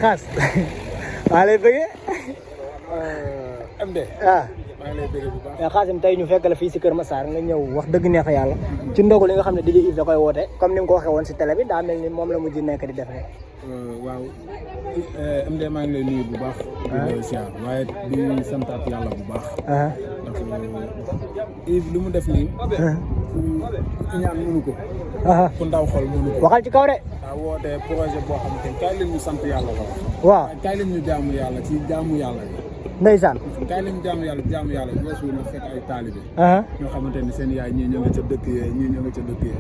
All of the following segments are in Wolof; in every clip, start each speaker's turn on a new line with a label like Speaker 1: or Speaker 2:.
Speaker 1: xaas maa lay bëggee
Speaker 2: MD
Speaker 1: ah
Speaker 2: maa ngi lay bëggee bu baax
Speaker 1: mais Xaasim tey ñu fekk la fii si Kër Massar nga ñëw wax dëgg neex yàlla ci ndogu li nga xam ne DJ Yves da koy woote comme ni nga ko waxee woon si télé bi daa mel ni moom la mujj nekk di def rek
Speaker 2: waaw MD maa ngi lay nuyu bu baax di la siyaar waaye di santaat yàlla bu baax ndax Yves li mu def nii ku ñaan mënu ko ku ndaw xol mënu ko
Speaker 1: waxal ci kaw de
Speaker 2: waaw woote projet boo xamante ni kaay leen ñu sant yàlla ko
Speaker 1: waaw
Speaker 2: kaay leen ñu jaamu yàlla ci jaamu yàlla
Speaker 1: ndeysaan
Speaker 2: kaay leen jaamu yàlla weesu na fekk ay taalibe ñoo xamante ni seen yaay ñii ñoo nga ca dëkk yee ñii ñoo nga ca dëkk yee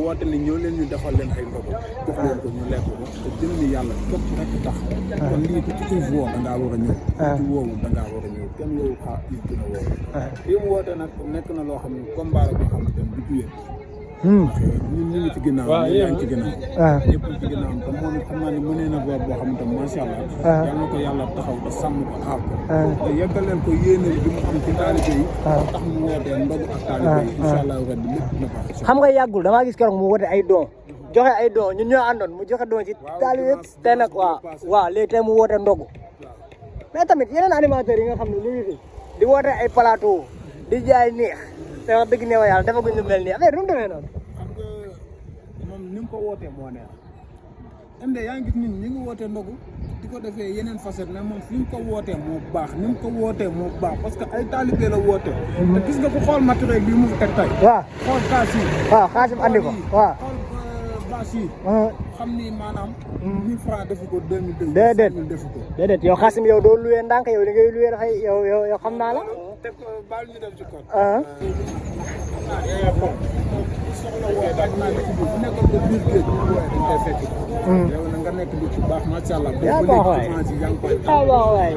Speaker 2: woote ni ñoo leen ñu defal leen ay ndogu jox leen ko ñu lekk ko te jëmmi yàlla képp rek tax kon lii ku ci Yves woo da ngaa war a ñëw ku ci woowu da ngaa war a ñëw kenn woowu xaar Yves dina woo lii mu woote nag nekk na loo xam ne combat boo xamante ni du tuyee ñun ñu ngi ci ginnaaw ñu ngi ci ginnaaw ñëpp ci ginnaaw te moom xam naa ne mënee na boobu boo xamante ni macha allah yal na ko yàlla taxaw te sàmm ko aar ko te yeggaleel ko yéene bi mu am ci taalibe yi tax mu wootee ndogu ak taalibe yi incha allah rabbi lépp na baax
Speaker 1: xam nga yàggul damaa gis keroog mu woote ay don joxe ay don ñun ñoo àndoon mu joxe don ci taalibe yëpp tey nag waaw léegi tey mu woote ndogu mais tamit yeneen animateurs yi nga xam ne ñu ngi fi di woote ay plateau di jaay neex te wax dëgg neex yàlla dafa guñ lu mel nii affaire nu mu demee noonu
Speaker 2: xam nga moom ni mu ko wootee moo neex MD yaa ngi gis nit ñi ngi wootee ndogu di ko defee yeneen facette mais moom fi mu ko wootee moo baax ni mu ko wootee moo baax parce que ay taalibe la wootee te gis nga ko xool matériel bi mu fi teg tey
Speaker 1: waaw
Speaker 2: xool kaas yi
Speaker 1: waaw Xaasim andi ko waaw
Speaker 2: xool baas yi xam ni maanaam 1000 francs defu ko 2002
Speaker 1: déedéet
Speaker 2: defu ko
Speaker 1: déedéet yow Xaasim yow doo luwee ndànk yow li ngay luwee dafay yow xam naa la
Speaker 2: teg ko baal ñu dem ci kon soxla wooye daal naa nekk bi bu nekkoon ko biir géej ñu wooye dañ koy fekk yow na nga nekk bi ci baax macha allah
Speaker 1: yaa baax waay